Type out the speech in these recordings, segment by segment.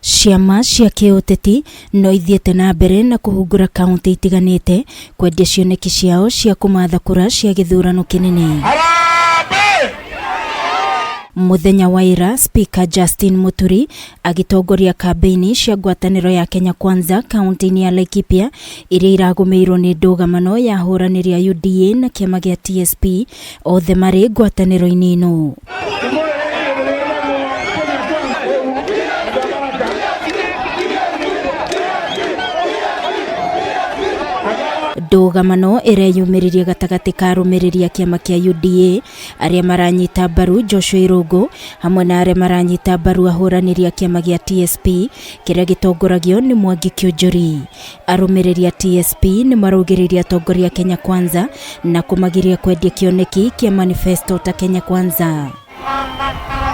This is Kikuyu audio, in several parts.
Ciama cia kĩũteti no ithiĩte na mbere na kũhungura kaunti itiganĩte kwendia cioneki ciao cia kũmatha kura cia gĩthurano kĩnene. Harambee! Mũthenya wa ira, Speaker Justin Muturi agĩtongoria kambĩini cia ngwatanĩro ya Kenya Kwanza kaunti-inĩ ya Laikipia iria iragũmĩirwo nĩ ndũgamano ya ahũranĩri a UDA na kĩama gĩa TSP othe marĩ ngwatanĩro-inĩ ĩno. Ndũgamano ĩreyumĩririe gatagatĩ ka arũmĩrĩri a kĩama kĩa UDA arĩa maranyita mbaru Joshua Irũngũ hamwe na arĩa maranyita mbaru ahũranĩri a kĩama gĩa TSP kĩrĩa gĩtongoragio nĩ Mwangi Kĩũnjũri. Arũmĩrĩri a TSP nĩ marũgĩrĩirie atongoria a Kenya Kwanza na kũmagiria kwendia kĩoneki kĩa manifesto ta Kenya Kwanza.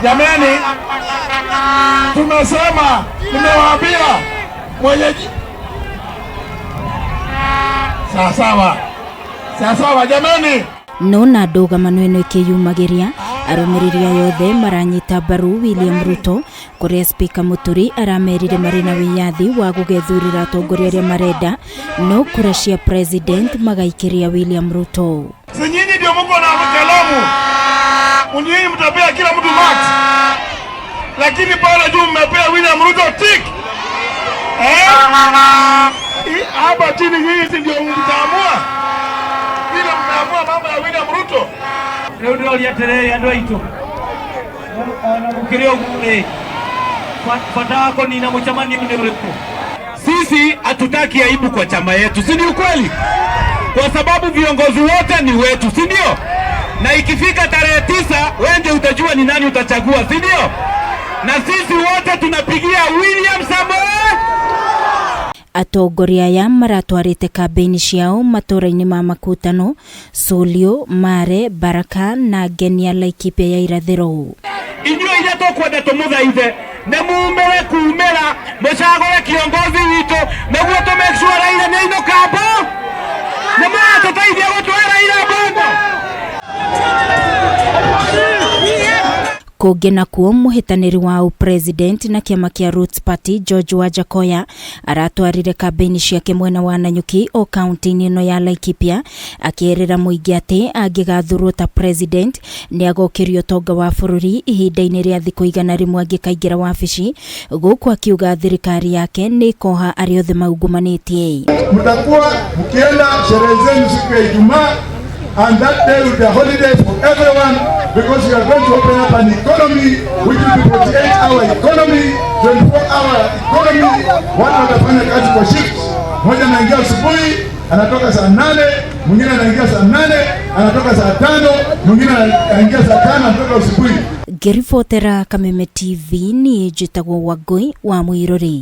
Jameni, tumesema, nimewaambia mwenyeji. Sawa sawa, sawa sawa, jameni. No na ndũgamano ĩno ĩkĩyumagĩria, arũmĩrĩri aya othe maranyita mbaru William Ruto kũrĩa Spika Muturi aramerire marĩ na wĩyathi wa gũgethurĩra atongoria arĩa marenda no kura cia president magaikĩria William Ruto. Si nyinyi ndio mko na kalamu, nyinyi mtapea kila mtu marks, lakini pale juu mmepea William Ruto tick. Eh? Hapa chini nyinyi si ndio mtaamua vile mmeamua mambo ya William Ruto. Rĩu ndĩroria atĩrĩrĩ andũ aitũ, ona gũkĩrĩ ũguo rĩ, bata wa kũnina mũcemanio nĩ ũrĩkũ? Sisi hatutaki aibu kwa chama yetu, si ni ukweli? Kwa sababu viongozi wote ni wetu, si ndio? Na ikifika tarehe 9 wewe ndio utajua ni nani utachagua, si ndio? Na sisi wote tunapigia William Samoei. Atongoria aya maratwarĩte kambĩini ciao matũũra-inĩ ma Makutano, Solio, Mare, Baraka na Ngenia Laikipia ya irathĩro. Inyuĩ iria tũkwenda tũmũthaithe nĩ mumĩre kumĩra mũcagũre kiongozi witũ nĩguo tũ make sure Raila nĩ ainũka mbo. Nĩ mũratũteithia gũtwara Raila mbunge. Kũngĩ nakuo mũhĩtanĩri wa ũpresident na kĩama kĩa Roots Party George Wajackoyah aratwarire kambĩini ciake mwena wa Nanyuki o kaunti-inĩ ĩno ya Laikipia akĩerĩra mũingĩ atĩ angĩgathurwo ta president nĩ agokĩria ũtonga wa bũrũri ihinda-inĩ rĩa thikũ 100 angĩkaingĩra wabici, gũkũ akiuga thirikari yake nĩ ĩkoha arĩa othe maungumanĩtie. Mtakuwa mkienda sherehe zenu siku ya Ijumaa, and that day will be a holiday for everyone because we are going to open up an economy which will be 48-hour economy, 24-hour economy. Watu watafanya kazi kwa shift. Mmoja anaingia asubuhi anatoka saa 8, mwingine anaingia saa 8 anatoka saa 5, mwingine anaingia saa 5 anatoka asubuhi. Ngĩribotera Kameme TV niĩ njĩtagwo Wangũi wa Mũirũri.